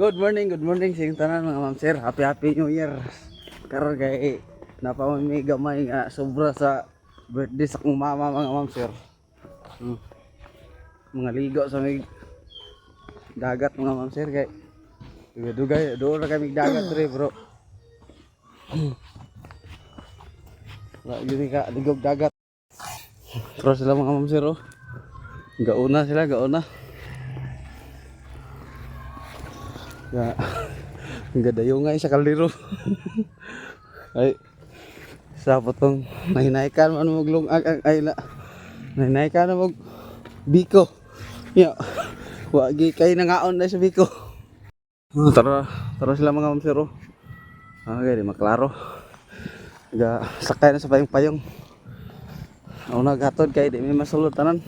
Good morning sa inyong tanan, mga ma'am sir. Happy happy New Year. Karon kay napamami gamay nga sobra sa birthday sa akong mama, mga ma'am sir. Mga ligo sa may dagat, mga ma'am sir, kay dugay doon na kami dagat dre, bro. Wala yun ka ligog dagat. Terus sila, mga ma'am sir, oh. Gauna sila, gauna. Ya. Ang gadayo nga sa kaldero. Ay. Sa potong nahinaykan man mo lungag ang ay na. Nahinaykan mo biko. Ya. Wagi kay nangaon na sa biko. Ah, tara, tara sila, mga ma'am sir, oh. Okay, di maklaro. Ga sakay na sa payong-payong. Ako naghatod kay di may masulod tanan.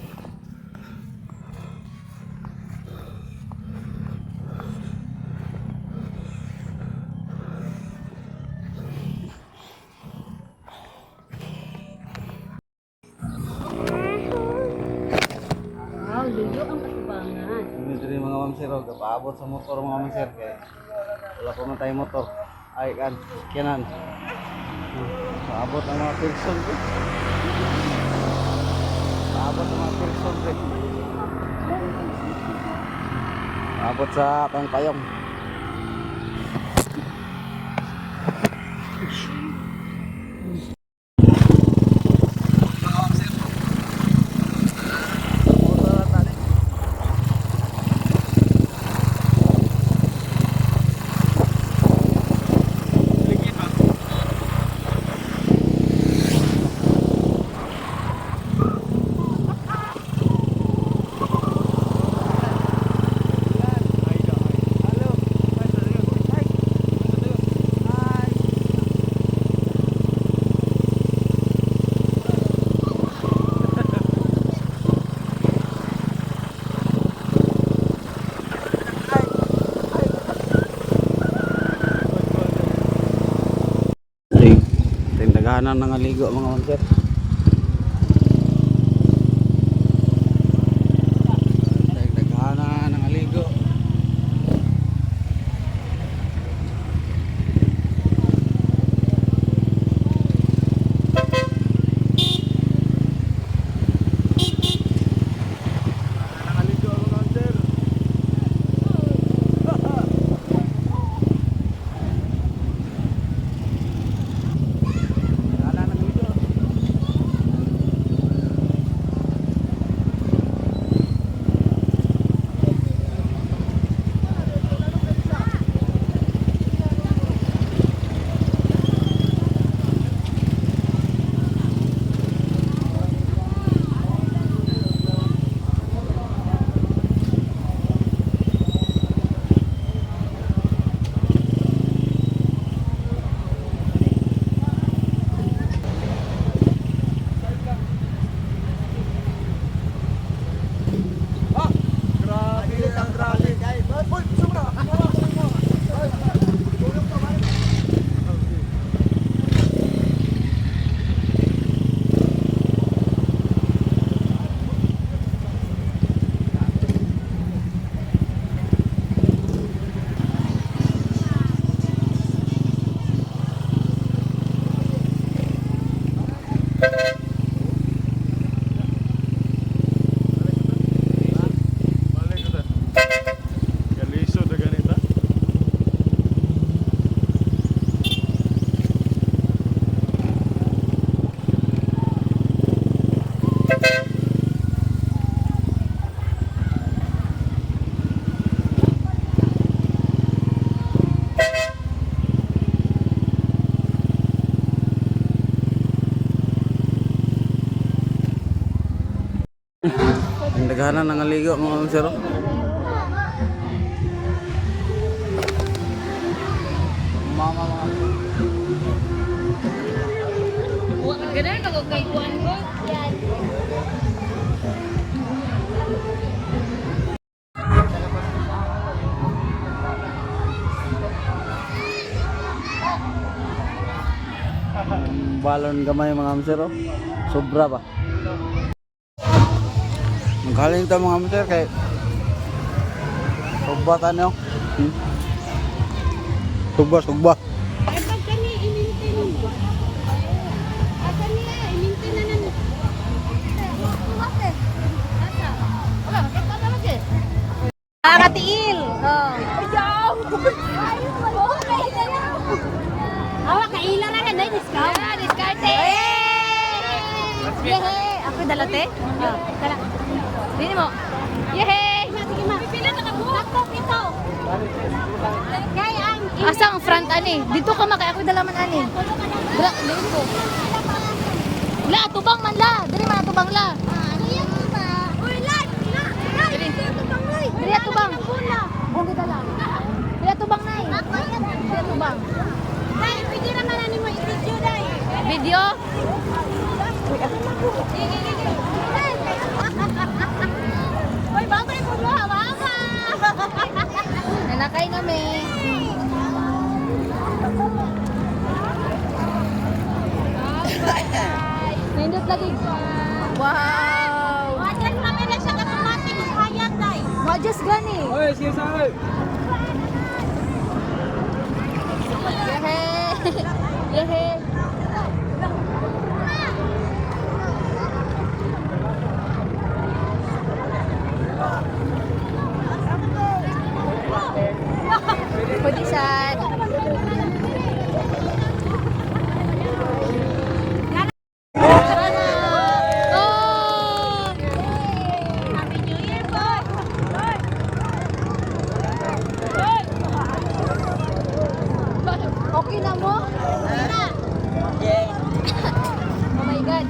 Wow, luyo ang katubangan. Kami diri, mga ma'am sir, oh, gapaabot sa motor, mga ma'am sir, kay wala pa man tayo motor. Ay kan, kinan. Paabot ang mga person ko. Paabot ang mga person ko. Paabot sa pangpayong. Mga ma'am sir. Motor na tayo. Ting, tindaganan ng aligo, mga ma'am sir. Tindaganan ng aligo. Nakaligo ako, ma'am sir. Tindaganan ng aligo. Grabe ang traffic. Uy, sumra. Balik ko ta. Kaliso na ganita. Tindaganan ng aligo, mga ma'am sir, oh. Mama, mga Wa ganun ako kay kuan ko. Balon gamay, mga ma'am sir, oh. Sobra ba? Magaling ta, mga ma'am sir, kay sobra ta niyo. Tugba, tugba. Ay, pag kani, imintin mo. Ah, kani, imintin na nan. Nakatiil. Oh. Ayaw. Awa, kaila na na, discount. Yeah, diskarte. Yehe. Ako dalate? Oh, dala. Dini mo. Yehe. Sige ma. Pila na ka buhok. Ito. Kay ang Asa ang front ani? Dito ka makay ako dalaman ani. Dala, dili ko. La, tubang man la. Dili man tubang la. Dili tubang. Bung kita lang. Dili tubang nay. Dili tubang. Dai, pwede naman na nimo i-video dai. Video? Hoy, bagay mo ba? Mama. Nanakay kami. Nindot lagi. Wow! Wajan kami na siya katumatik hayag dai. Majas gani. Oy, sige sa Yehe! Yehe! Pwede sa... Tara na! Oh! Happy New Year po. Okay na mo? Oh my God.